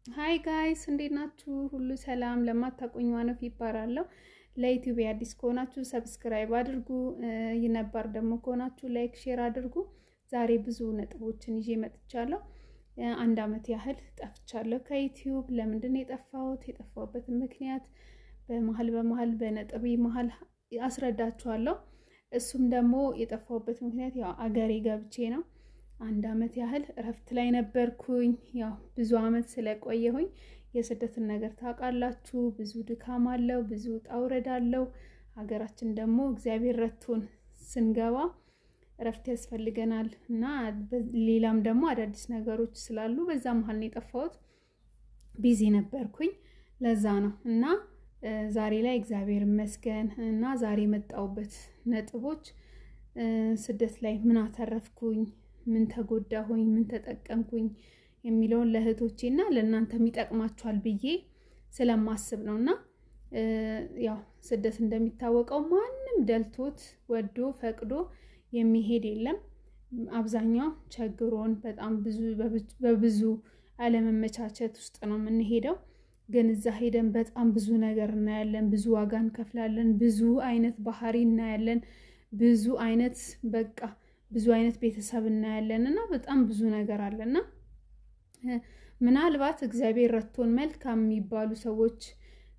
Hi guys፣ እንዴት ናችሁ? ሁሉ ሰላም። ለማታውቁኝ ዋኖፍ ይባላለሁ። ለዩቲዩብ አዲስ ከሆናችሁ subscribe አድርጉ፣ ነባር ደግሞ ከሆናችሁ like፣ share አድርጉ። ዛሬ ብዙ ነጥቦችን ይዤ መጥቻለሁ። አንድ አመት ያህል ጠፍቻለሁ ከዩቲዩብ። ለምንድን ነው የጠፋሁት? የጠፋሁበትን ምክንያት በመሀል በመሀል በነጥቤ መሀል አስረዳችኋለሁ። እሱም ደግሞ የጠፋሁበት ምክንያት ያው አገሬ ገብቼ ነው። አንድ አመት ያህል እረፍት ላይ ነበርኩኝ። ያው ብዙ አመት ስለቆየሁኝ የስደትን ነገር ታውቃላችሁ። ብዙ ድካም አለው፣ ብዙ ውጣ ውረድ አለው። ሀገራችን ደግሞ እግዚአብሔር ረድቶን ስንገባ እረፍት ያስፈልገናል እና ሌላም ደግሞ አዳዲስ ነገሮች ስላሉ በዛ መሀል ነው የጠፋሁት። Busy ነበርኩኝ፣ ለዛ ነው። እና ዛሬ ላይ እግዚአብሔር ይመስገን እና ዛሬ የመጣሁበት ነጥቦች ስደት ላይ ምን አተረፍኩኝ፣ ምን ተጎዳሁኝ፣ ምን ተጠቀምኩኝ የሚለውን ለእህቶቼ እና ለእናንተም ይጠቅማችኋል ብዬ ስለማስብ ነው። እና ያው ስደት እንደሚታወቀው ማንም ደልቶት ወዶ ፈቅዶ የሚሄድ የለም። አብዛኛው ቸግሮን በጣም ብዙ በብዙ አለመመቻቸት ውስጥ ነው የምንሄደው። ግን እዛ ሄደን በጣም ብዙ ነገር እናያለን፣ ብዙ ዋጋ እንከፍላለን፣ ብዙ አይነት ባህሪ እናያለን፣ ብዙ አይነት በቃ ብዙ አይነት ቤተሰብ እናያለን እና በጣም ብዙ ነገር አለና ምናልባት እግዚአብሔር ረድቶን መልካም የሚባሉ ሰዎች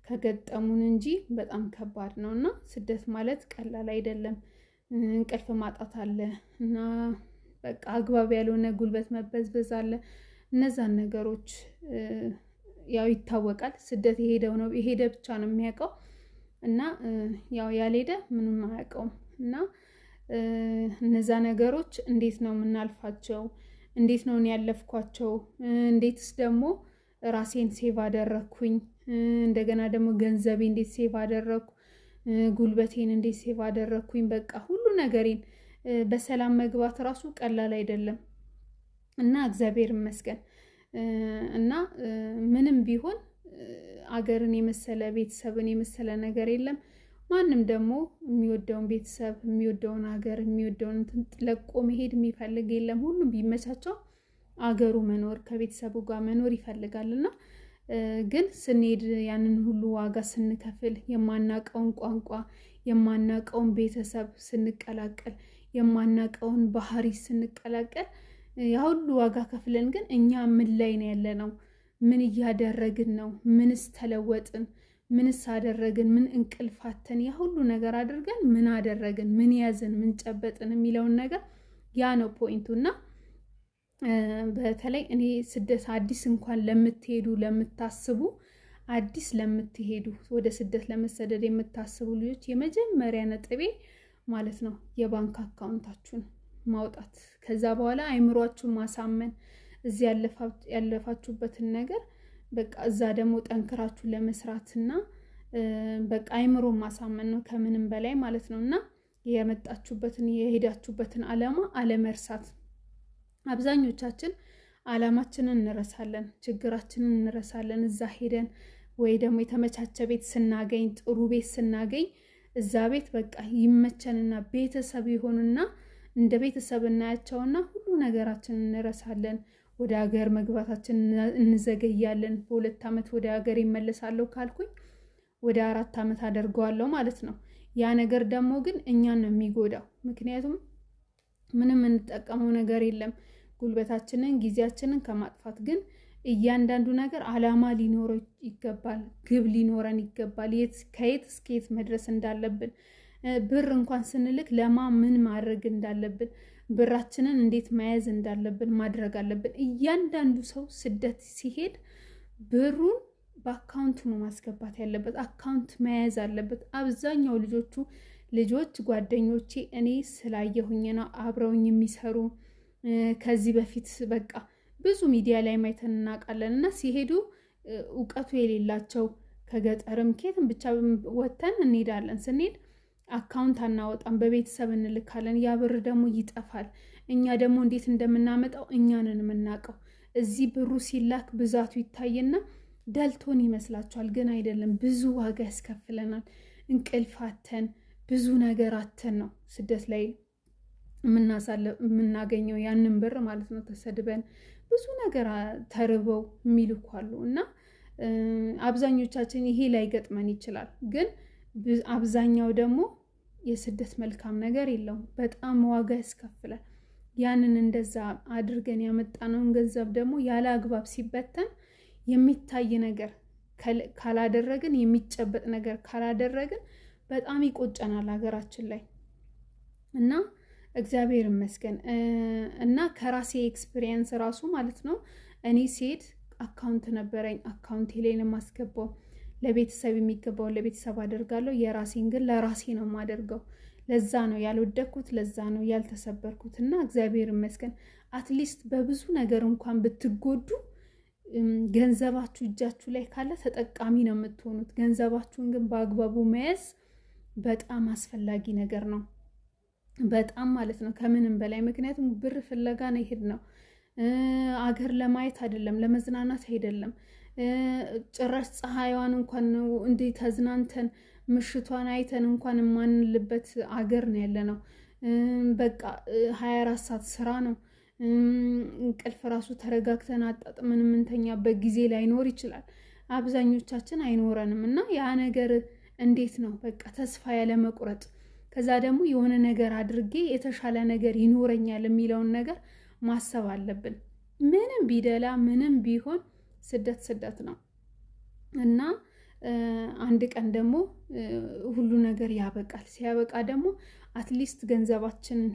ከገጠሙን እንጂ በጣም ከባድ ነው እና ስደት ማለት ቀላል አይደለም። እንቅልፍ ማጣት አለ እና በቃ አግባብ ያልሆነ ጉልበት መበዝበዝ አለ። እነዛን ነገሮች ያው ይታወቃል። ስደት የሄደው ነው የሄደ ብቻ ነው የሚያውቀው እና ያው ያልሄደ ምንም አያውቀውም። እና እነዛ ነገሮች እንዴት ነው የምናልፋቸው? እንዴት ነው እኔ ያለፍኳቸው? እንዴትስ ደግሞ ራሴን save አደረግኩኝ? እንደገና ደግሞ ገንዘቤ እንዴት save አደረግኩ? ጉልበቴን እንዴት save አደረግኩኝ? በቃ ሁሉ ነገሬን በሰላም መግባት ራሱ ቀላል አይደለም እና እግዚአብሔር ይመስገን እና ምንም ቢሆን አገርን የመሰለ ቤተሰብን የመሰለ ነገር የለም። ማንም ደግሞ የሚወደውን ቤተሰብ፣ የሚወደውን ሀገር፣ የሚወደውን እንትን ለቆ መሄድ የሚፈልግ የለም። ሁሉም ቢመቻቸው አገሩ መኖር ከቤተሰቡ ጋር መኖር ይፈልጋል። እና ግን ስንሄድ ያንን ሁሉ ዋጋ ስንከፍል፣ የማናቀውን ቋንቋ፣ የማናቀውን ቤተሰብ ስንቀላቀል፣ የማናቀውን ባህሪ ስንቀላቀል፣ ያ ሁሉ ዋጋ ከፍለን ግን እኛ ምን ላይ ነው ያለነው? ምን እያደረግን ነው? ምንስ ተለወጥን? ምንስ አደረግን? ምን እንቅልፍ አተን ያ ሁሉ ነገር አድርገን ምን አደረግን? ምን ያዝን? ምን ጨበጥን? የሚለውን ነገር ያ ነው point ኡ። እና በተለይ እኔ ስደት አዲስ እንኳን ለምትሄዱ፣ ለምታስቡ፣ አዲስ ለምትሄዱ፣ ወደ ስደት ለመሰደድ የምታስቡ ልጆች የመጀመሪያ ነጥቤ ማለት ነው የባንክ account ኣችሁን ማውጣት። ከዛ በኋላ አይምሯችሁን ማሳመን፣ እዚህ ያለፋችሁበትን ነገር በቃ እዛ ደግሞ ጠንክራችሁ ለመስራትና በቃ አይምሮ ማሳመን ነው ከምንም በላይ ማለት ነው። እና የመጣችሁበትን የሄዳችሁበትን አላማ አለመርሳት። አብዛኞቻችን አላማችንን እንረሳለን፣ ችግራችንን እንረሳለን። እዛ ሄደን ወይ ደግሞ የተመቻቸ ቤት ስናገኝ፣ ጥሩ ቤት ስናገኝ እዛ ቤት በቃ ይመቸንና ቤተሰብ ይሆንና እንደ ቤተሰብ እናያቸውና ሁሉ ነገራችንን እንረሳለን። ወደ ሀገር መግባታችን እንዘገያለን። በ2 ዓመት ወደ ሀገር ይመለሳለሁ ካልኩኝ ወደ 4 ዓመት አደርገዋለሁ ማለት ነው። ያ ነገር ደግሞ ግን እኛን ነው የሚጎዳው። ምክንያቱም ምንም የምንጠቀመው ነገር የለም ጉልበታችንን ጊዜያችንን ከማጥፋት። ግን እያንዳንዱ ነገር አላማ ሊኖረው ይገባል፣ ግብ ሊኖረን ይገባል። ከየት እስከ የት መድረስ እንዳለብን፣ ብር እንኳን ስንልክ ለማ ምን ማድረግ እንዳለብን፣ ብራችንን እንዴት መያዝ እንዳለብን ማድረግ አለብን። እያንዳንዱ ሰው ስደት ሲሄድ ብሩን በ account ኡ ነው ማስገባት ያለበት፣ account መያዝ አለበት። አብዛኛው ልጆች ጓደኞቼ እኔ ስላየሁኝ ነው፣ አብረውኝ የሚሰሩ ከዚህ በፊት በቃ ብዙ ሚዲያ ላይ ማይተን እናውቃለን። እና ሲሄዱ እውቀቱ የሌላቸው ከገጠርም ኬትም ብቻ ወጥተን እንሄዳለን። ስንሄድ account አናወጣም፣ በቤተሰብ እንልካለን። ያ ብር ደግሞ ይጠፋል። እኛ ደግሞ እንዴት እንደምናመጣው እኛ ነን የምናውቀው። እዚህ ብሩ ሲላክ ብዛቱ ይታይና ደልቶን ይመስላችኋል፣ ግን አይደለም። ብዙ ዋጋ ያስከፍለናል። እንቅልፍ አተን፣ ብዙ ነገር አተን ነው ስደት ላይ የምናገኘው ያንን ብር ማለት ነው። ተሰድበን፣ ብዙ ነገር ተርበው የሚልኩ አሉ። እና አብዛኞቻችን ይሄ ላይገጥመን ይችላል። ግን አብዛኛው ደግሞ የስደት መልካም ነገር የለውም። በጣም ዋጋ ያስከፍላል። ያንን እንደዛ አድርገን ያመጣነውን ገንዘብ ደግሞ ያለ አግባብ ሲበተን የሚታይ ነገር ካላደረግን፣ የሚጨበጥ ነገር ካላደረግን በጣም ይቆጨናል ሀገራችን ላይ። እና እግዚአብሔር ይመስገን እና ከራሴ experience ራሱ ማለት ነው፣ እኔ ስሄድ account ነበረኝ። Account ኤ ላይ ነው የማስገባው። ለቤተሰብ የሚገባውን ለቤተሰብ አደርጋለሁ። የራሴን ግን ለራሴ ነው የማደርገው። ለዛ ነው ያልወደኩት፣ ለዛ ነው ያልተሰበርኩት። እና እግዚአብሔር ይመስገን at least በብዙ ነገር እንኳን ብትጎዱ ገንዘባችሁ እጃችሁ ላይ ካለ ተጠቃሚ ነው የምትሆኑት። ገንዘባችሁን ግን በአግባቡ መያዝ በጣም አስፈላጊ ነገር ነው። በጣም ማለት ነው ከምንም በላይ፣ ምክንያቱም ብር ፍለጋ ነው የሄድነው። አገር ለማየት አይደለም፣ ለመዝናናት አይደለም። ጭራሽ ፀሐይዋን እንኳን እንዲህ ተዝናንተን ምሽቷን አይተን እንኳን የማንልበት አገር ነው ያለነው። በቃ 24 ሰዓት ስራ ነው። እንቅልፍ ራሱ ተረጋግተን አጣጥመን የምንተኛበት ጊዜ ላይኖር ይችላል። አብዛኞቻችን አይኖረንም። እና ያ ነገር እንዴት ነው በቃ ተስፋ ያለ መቁረጥ፣ ከዛ ደግሞ የሆነ ነገር አድርጌ የተሻለ ነገር ይኖረኛል የሚለውን ነገር ማሰብ አለብን። ምንም ቢደላ ምንም ቢሆን ስደት ስደት ነው። እና አንድ ቀን ደግሞ ሁሉ ነገር ያበቃል። ሲያበቃ ደግሞ at least ገንዘባችንን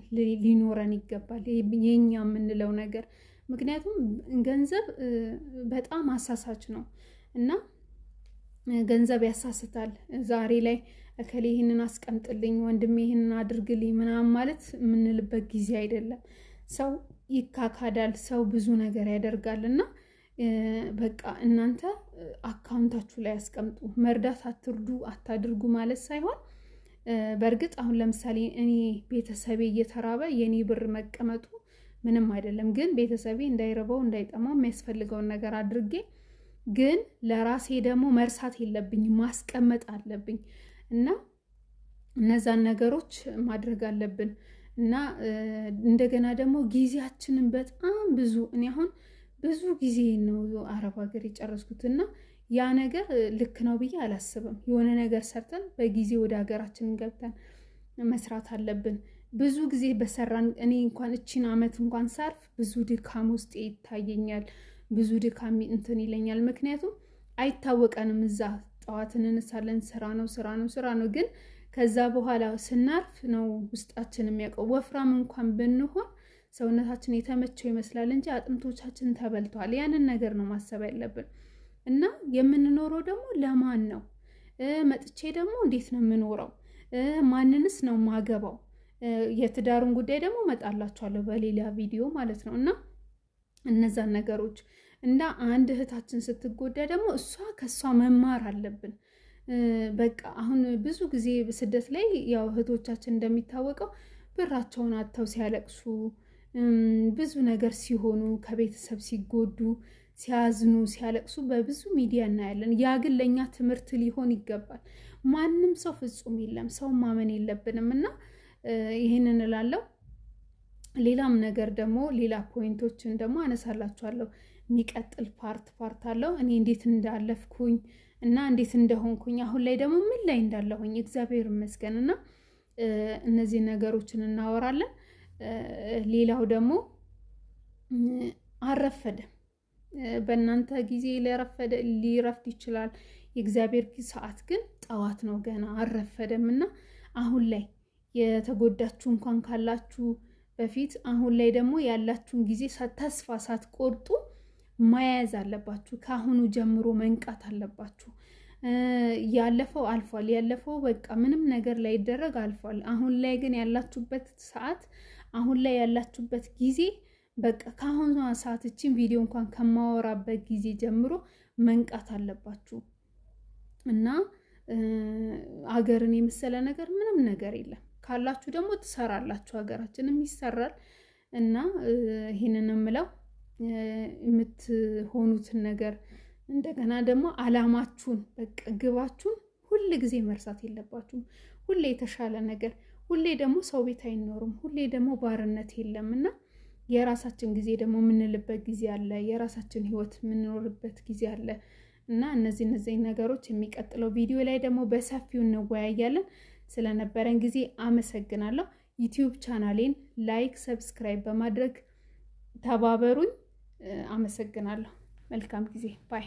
ሊኖረን ይገባል፣ የኛ የምንለው ነገር። ምክንያቱም ገንዘብ በጣም አሳሳች ነው እና ገንዘብ ያሳስታል። ዛሬ ላይ እከሌ ይህንን አስቀምጥልኝ፣ ወንድሜ ይህንን አድርግልኝ ምናምን ማለት የምንልበት ጊዜ አይደለም። ሰው ይካካዳል፣ ሰው ብዙ ነገር ያደርጋል። እና በቃ እናንተ account ኣችሁ ላይ አስቀምጡ። መርዳት አትርዱ አታድርጉ ማለት ሳይሆን፣ በእርግጥ አሁን ለምሳሌ እኔ ቤተሰቤ እየተራበ የኔ ብር መቀመጡ ምንም አይደለም። ግን ቤተሰቤ እንዳይርበው እንዳይጠማው የሚያስፈልገውን ነገር አድርጌ ግን ለራሴ ደግሞ መርሳት የለብኝም፣ ማስቀመጥ አለብኝ። እና እነዛን ነገሮች ማድረግ አለብን። እና እንደገና ደግሞ ጊዜያችንን በጣም ብዙ፣ እኔ አሁን ብዙ ጊዜ ነው አረብ ሀገር የጨረስኩት እና ያ ነገር ልክ ነው ብዬ አላስብም። የሆነ ነገር ሰርተን በጊዜ ወደ ሀገራችን ገብተን መስራት አለብን። ብዙ ጊዜ በሰራን፣ እኔ እንኳን እቺን አመት እንኳን ሳርፍ ብዙ ድካም ውስጤ ይታየኛል። ብዙ ድካም እንትን ይለኛል። ምክንያቱም አይታወቀንም። እዛ ጠዋት እንነሳለን፣ ስራ ነው፣ ስራ ነው፣ ስራ ነው። ግን ከዛ በኋላ ስናርፍ ነው ውስጣችን የሚያውቀው። ወፍራም እንኳን ብንሆን ሰውነታችን የተመቸው ይመስላል እንጂ አጥንቶቻችን ተበልተዋል። ያንን ነገር ነው ማሰብ ያለብን። እና የምንኖረው ደግሞ ለማን ነው? መጥቼ ደግሞ እንዴት ነው የምኖረው? ማንንስ ነው ማገባው? የትዳሩን ጉዳይ ደግሞ እመጣላችኋለሁ በሌላ ቪዲዮ ማለት ነው። እና እነዛን ነገሮች እና አንድ እህታችን ስትጎዳ ደግሞ እሷ ከእሷ መማር አለብን። በቃ አሁን ብዙ ጊዜ ስደት ላይ ያው እህቶቻችን እንደሚታወቀው ብራቸውን አጥተው ሲያለቅሱ፣ ብዙ ነገር ሲሆኑ፣ ከቤተሰብ ሲጎዱ፣ ሲያዝኑ፣ ሲያለቅሱ በብዙ ሚዲያ እናያለን። ያ ግን ለእኛ ትምህርት ሊሆን ይገባል። ማንም ሰው ፍጹም የለም፣ ሰው ማመን የለብንም። እና ይህንን እላለሁ። ሌላም ነገር ደግሞ ሌላ point ኦችን ደግሞ አነሳላችኋለሁ። የሚቀጥል part አለው። እኔ እንዴት እንዳለፍኩኝ እና እንዴት እንደሆንኩኝ፣ አሁን ላይ ደግሞ ምን ላይ እንዳለሁኝ እግዚአብሔር ይመስገን፣ እና እነዚህ ነገሮችን እናወራለን። ሌላው ደግሞ አልረፈደም። በእናንተ ጊዜ ሊረፈደ ሊረፍድ ይችላል። የእግዚአብሔር ሰዓት ግን ጠዋት ነው፣ ገና አልረፈደም። እና አሁን ላይ የተጎዳችሁ እንኳን ካላችሁ በፊት፣ አሁን ላይ ደግሞ ያላችሁን ጊዜ ተስፋ ሳትቆርጡ መያዝ አለባችሁ። ከአሁኑ ጀምሮ መንቃት አለባችሁ። ያለፈው አልፏል። ያለፈው በቃ ምንም ነገር ላይደረግ አልፏል። አሁን ላይ ግን ያላችሁበት ሰዓት፣ አሁን ላይ ያላችሁበት ጊዜ፣ በቃ ከአሁኗ ሰዓት እችን ቪዲዮ እንኳን ከማወራበት ጊዜ ጀምሮ መንቃት አለባችሁ። እና አገርን የመሰለ ነገር ምንም ነገር የለም። ካላችሁ ደግሞ ትሰራላችሁ፣ ሀገራችንም ይሰራል። እና ይህንን የምለው የምትሆኑትን ነገር፣ እንደገና ደግሞ አላማችሁን፣ በቃ ግባችሁን ሁል ጊዜ መርሳት የለባችሁም። ሁሌ የተሻለ ነገር፣ ሁሌ ደግሞ ሰው ቤት አይኖርም፣ ሁሌ ደግሞ ባርነት የለም። እና የራሳችን ጊዜ ደግሞ የምንልበት ጊዜ አለ። የራሳችን ህይወት የምንኖርበት ጊዜ አለ። እና እነዚህ ነገሮች የሚቀጥለው ቪዲዮ ላይ ደግሞ በሰፊው እንወያያለን። ስለነበረን ጊዜ አመሰግናለሁ። ዩቲዩብ ቻናሌን like፣ subscribe በማድረግ ተባበሩኝ። አመሰግናለሁ። መልካም ጊዜ፣ bye።